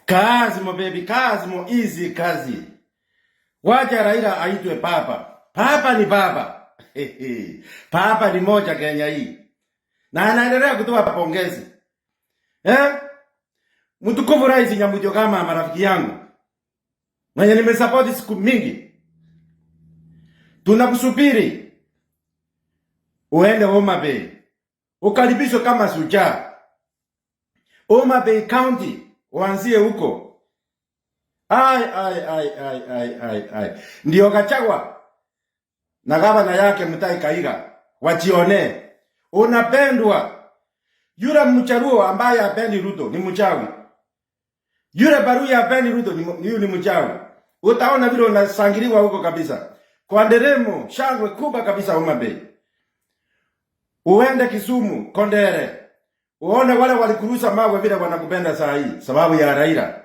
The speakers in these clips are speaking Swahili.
Kazi baby, kazi mo easy kazi. Wacha Raila aitwe papa. Papa ni baba. Papa ni moja Kenya hii. Na anaendelea kutoa pongezi. Eh? Mtukufu Rais Nyamutio kama marafiki yangu. Mwenye nimesupport siku mingi. Tunakusubiri uende Homa Bay. Ukaribishwe kama shujaa. Homa Bay County uanzie huko. Ai ai ai ai ai ai ai. Ndio Gachagua na gavana yake Mutahi Kahiga wajione. Unapendwa. Yule mcharuo ambaye hapendi Ruto ni mchawi. Yule Baruya hapendi Ruto ni mchawi. Utaona vile unasangiliwa huko kabisa. Kwa nderemo, shangwe kubwa kabisa Homa Bay. Uende Kisumu, Kondere. Uone wale walikurusa mawe vile wanakupenda saa hii sababu ya Raila.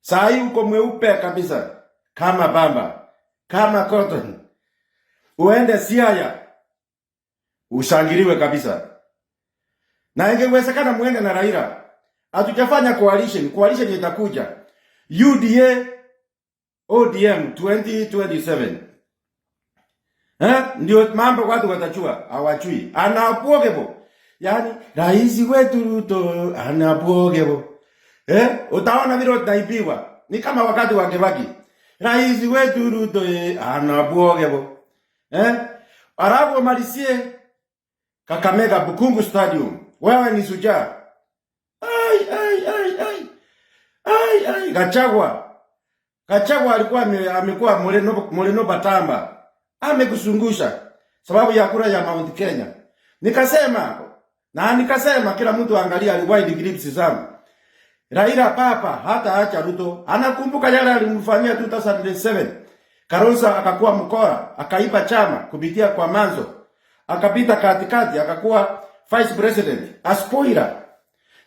Saa hii uko mweupe kabisa kama bamba, kama cotton. Uende Siaya ushangiliwe kabisa. Na ingewezekana muende na Raila. Hatujafanya coalition, coalition itakuja. UDA ODM 2027. Eh? Ndio mambo watu watachua, hawajui. Anapuogebo. Yaani rais wetu Ruto anapuogebo. Eh? Utaona vile utaibiwa. Ni kama wakati wa Kibaki. Rais wetu Ruto anapuogebo. Eh? Alafu amalizie Kakamega Bukungu Stadium. Wewe ni shujaa. Ai ai ai ai. Ai ai Gachagua. Gachagua alikuwa amekuwa Moreno Batamba. Amekusungusha sababu ya kura ya Mount Kenya. Nikasema na nikasema kila mtu angalia rewind clips zangu. Raila papa hata acha Ruto anakumbuka yale alimfanyia 2007. Kalonzo akakuwa mkora, akaiba chama kupitia kwa Manzo. Akapita katikati akakuwa vice president, a spoiler.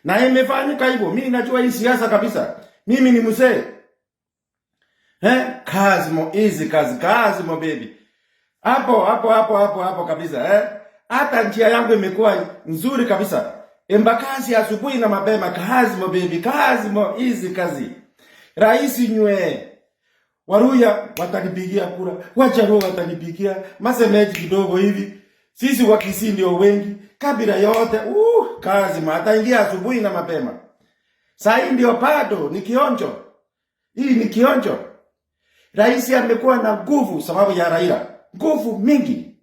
Na imefanyika hivyo. Mimi najua hii siasa kabisa. Mimi ni mzee. Eh? Kazi mo easy kazi, kazi mo baby. Hapo hapo hapo hapo hapo kabisa eh? Hata njia yangu imekuwa nzuri kabisa. Embakasi asubuhi na mapema, kazi mo baby, kazi mo easy kazi. Rais nywe. Waluhya watanipigia kura, Wajaluo watanipigia, masemeji kidogo hivi. Sisi Wakisii ndio wengi, kabila yote, kazi ma ataingia asubuhi na mapema. Saa hii ndio bado ni kionjo. Hii ni kionjo. Rais amekuwa na nguvu sababu ya Raila. Nguvu mingi.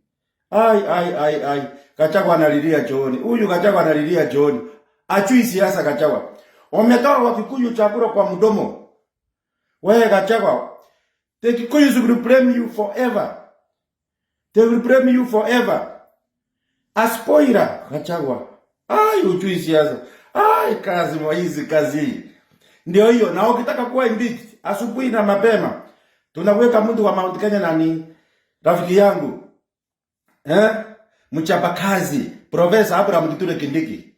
Ai ai ai ai. Gachagua analilia chooni. Huyu Gachagua analilia chooni. Achui siasa Gachagua. Wametoa Wakikuyu chakula kwa mdomo. Wewe Gachagua, the Kikuyus will blame you forever. They will blame you forever. A spoiler Gachagua. Ai, hujui siasa. Ai, kazi mwa hizi kazi hii. Ndio hiyo. Na ukitaka kuwa impeached asubuhi na mapema, tunaweka mtu wa Mount Kenya na ni rafiki yangu. Eh? Mchapakazi, Profesa Abraham Kithure Kindiki.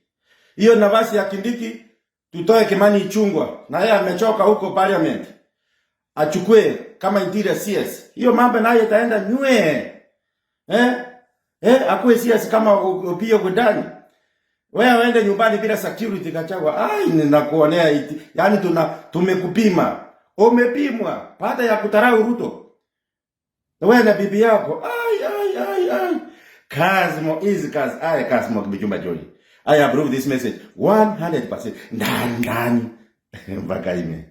Hiyo nafasi ya Kindiki tutoe Kimani Ichung'wah, na yeye amechoka huko parliament. Achukue kama interior CS. Hiyo mambo naye itaenda nywe. Eh? Eh, akuwe CS kama Opiyo Gundani. Wewe uende nyumbani bila security Gachagua. Ai, ninakuonea iti. Yaani tumekupima. Umepimwa baada ya kutarau Ruto. Wewe na bibi yako. Ai ai ai ai. Kazi mo easy kazi. Ai kazi mo Kibichumba Joy. I approve this message 100%. Ndani ndani. Mpaka ime.